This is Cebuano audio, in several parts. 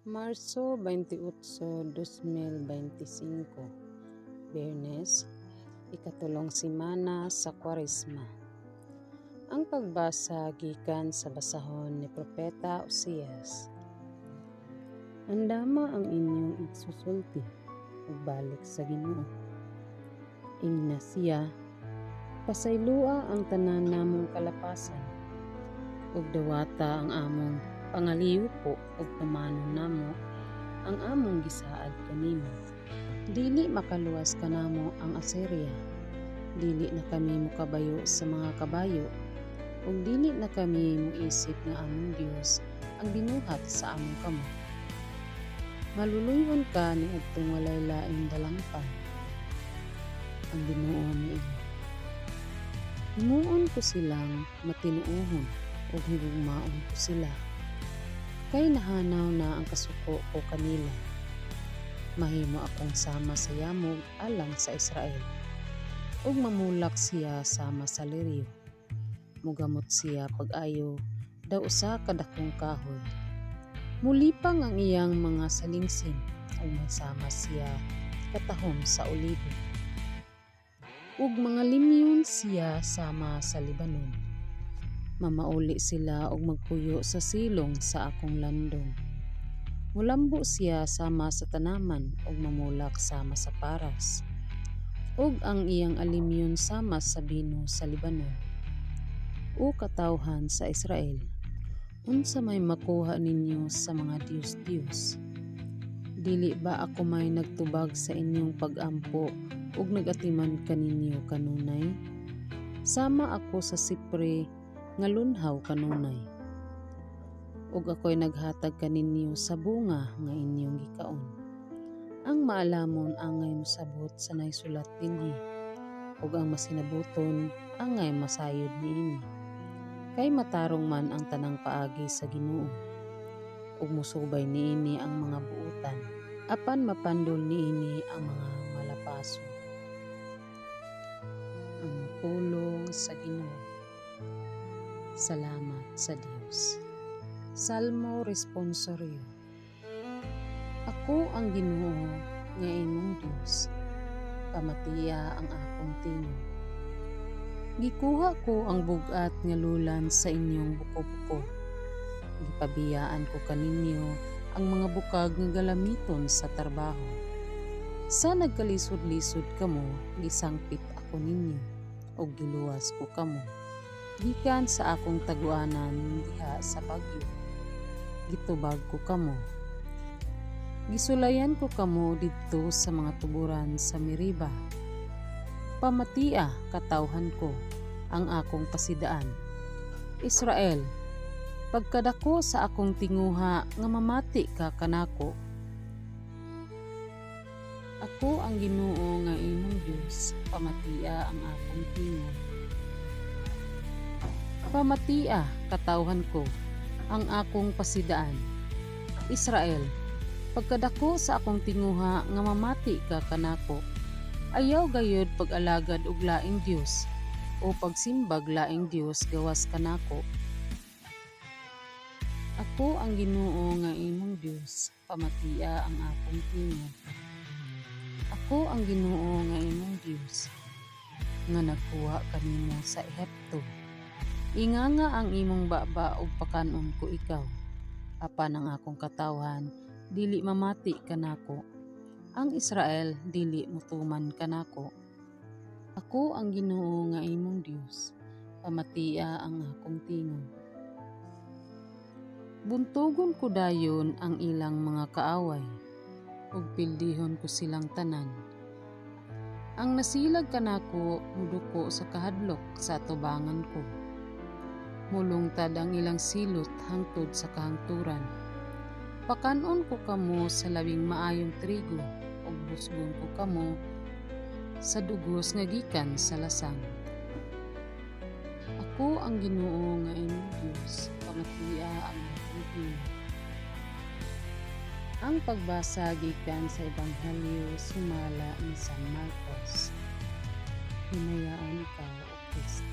Marso 28, 2025, Biyernes, ikatulong semana sa Kwaresma. Ang pagbasa gikan sa basahon ni Propeta Oseas. Andama ang inyong igsusulti ug balik sa Ginoo. Ingna siya, "Pasayloa ang tanan namong kalapasan ug dawata ang among pangaliyupo ug tumanon namo ang among gisaad kanimo. Dili makaluwas kanamo ang Assyria. Dili na kami mokabayo sa mga kabayo, ug dili na kami moisip nga among Dios ang binuhat sa among kamot." Maluluy-on ka niadtong walay laing dalangpan. Ang Ginoo miingon, "Himuon ko silang matinuohon ug higugmaon ko sila. Kay nahanaw na ang kasuko ko kanila. Mahimo akong sama sa yamog alang sa Israel, ug mamulak siya sama sa liryo. Mogamot siya pag-ayo, daw usa ka dakong kahoy. Molipang ang iyang mga salingsing, ug masama siya katahom sa olibo. Ug mangalimyon siya sama sa Lebanon. Mamauli sila og magpuyo sa silong sa akong landong. Molambo siya sama sa tanaman ug mamulak sama sa paras. Ug ang iyang alimyon sama sa bino sa Lebanon. O katawhan sa Israel, unsa may makuha ninyo sa mga dios-dios? Dili ba ako may nagtubag sa inyong pag-ampo ug nag-atiman kaninyo kanunay? Sama ako sa sipre nga lunhaw kanunay. Ug ako'y naghatag kaninyo sa bunga nga inyong gikaon. Ang maalamon angay mosabot sa nahisulat dinhi, ug ang masinabuton angay masayod niini. Kay matarong man ang tanang paagi sa Ginoo, ug mosubay niini ang mga buotan, apan mapandol niini ang mga malapaso." Ang pulong sa Ginoo. Salamat sa Dios. Salmo Responsorio. Ako ang Ginoo nga imong Dios. Pamatia ang akong tingog. Gikuha ko ang bug-at nga lulan sa inyong buko-buko. Gipabiyaan ko kaninyo ang mga bukag nga galamiton sa trabaho. Sa nagkalisod-lisod kamo, gisangpit ako ninyo, ug giluwas ko kamo gikan sa akong taguanan diha sa bagyo. Gitubag ko kamo. Gisulayan ko kamo didto sa mga tuburan sa Meriba. Pamatia, katawhan ko, ang akong pasidaan. Israel, pagkadako sa akong tinguha nga mamati ka kanako. Ako ang Ginoo nga imong Dios, pamatia ang akong tingog. Pamatia, katawhan ko, ang akong pasidaan. Israel, pagkadako sa akong tinguha nga mamati ka kanako. Ayaw gayod pag-alagad og laing Dios o pagsimbag laing Dios gawas kanako. Ako ang Ginoo nga imong Dios, pamatia ang akong tingog. Ako ang Ginoo nga imong Dios nga nagkuha kanimo sa Ehipto. Inganga ang imong baba ug pakan-on ko ikaw. Apan ang akong katawhan dili mamati kanako. Ang Israel dili motuman kanako. Ako ang Ginoo nga imong Dios. Pamatia ang akong tingog. Buntugon ko dayon ang ilang mga kaaway, ug pildihon ko silang tanan. Ang nasilag kanako muduko sa kahadlok sa atubangan ko. Mulungtad ang ilang silot hangtod sa kahangturan. Pakan-on ko kamo sa labing maayong trigo ug busgon ko kamo sa dugos nga gikan sa lasang. Ako ang Ginoo nga imong Dios, pamatia ang akong tingog. Ang pagbasa gikan sa Ebanghelyo sumala ni San Marcos. Himayaan ikaw, O Kristo.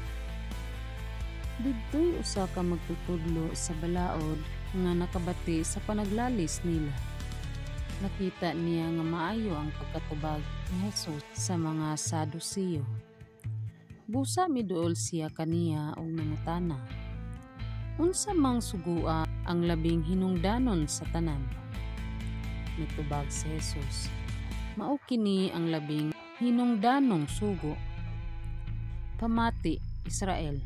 Didto'y usa ka magtutudlo sa balaod nga nakabati sa panaglalis nila. Nakita niya nga maayo ang pagkatubag ni Jesus sa mga Saduceo. Busa miduol siya kaniya og nangutana, "Unsa mang sugoa ang labing hinungdanon sa tanan?" Mitubag si Jesus, "Mao kini ang labing hinungdanong sugo: Pamati, Israel.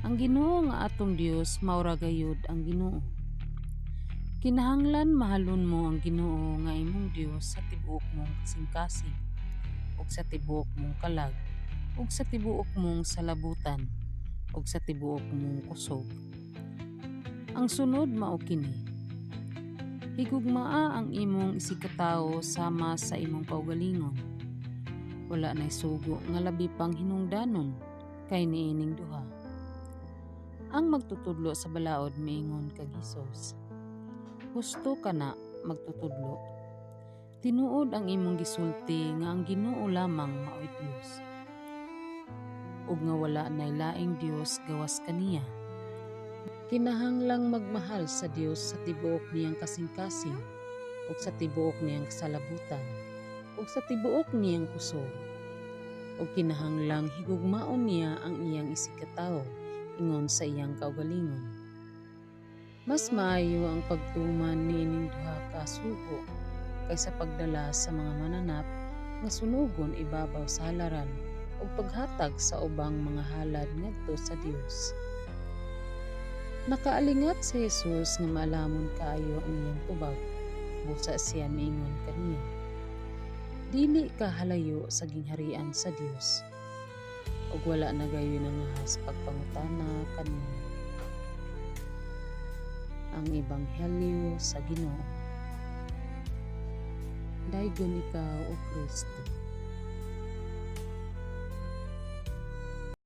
Ang Ginoo nga atong Dios mao ra gayud ang Ginoo. Kinahanglan mahalon mo ang Ginoo nga imong Dios sa tibuok mong kasing-kasing ug sa tibuok mong kalag ug sa tibuok mong salabutan ug sa tibuok mong kusog. Ang sunod mao kini: Higugmaa ang imong isigkatawo sama sa imong kaugalingon. Wala nay sugo nga labi pang hinungdanon kay niining duha." Ang magtutudlo sa balaod miingon kang Hesus, "Husto kana, magtutudlo. Tinuod ang imong gisulti nga ang Ginoo lamang maoy Dios ug nga wala nay laing Dios gawas kaniya. Kinahanglang magmahal sa Dios sa tibuok niyang kasing-kasing ug sa tibuok niyang kasalabutan ug sa tibuok niyang kusog. Ug kinahanglang higugmaon niya ang iyang isigkatawo ingon sa iyang kaugalingon. Mas maayo ang pagtuman niining duha ka sugo kaysa pagdala sa mga mananap nga sunogon ibabaw sa halaran ug paghatag sa ubang mga halad ngadto sa Dios." Nakaalingat si Jesus nga maalamon kaayo ang iyang tubag. Busa siya miingon kaniya, "Dili ka halayo sa gingharian sa Dios." Ug wala na gayoy nangahas pagpangutana kaniya. Ang Ebanghelyo sa Ginoo. Daygon ikaw, O Kristo.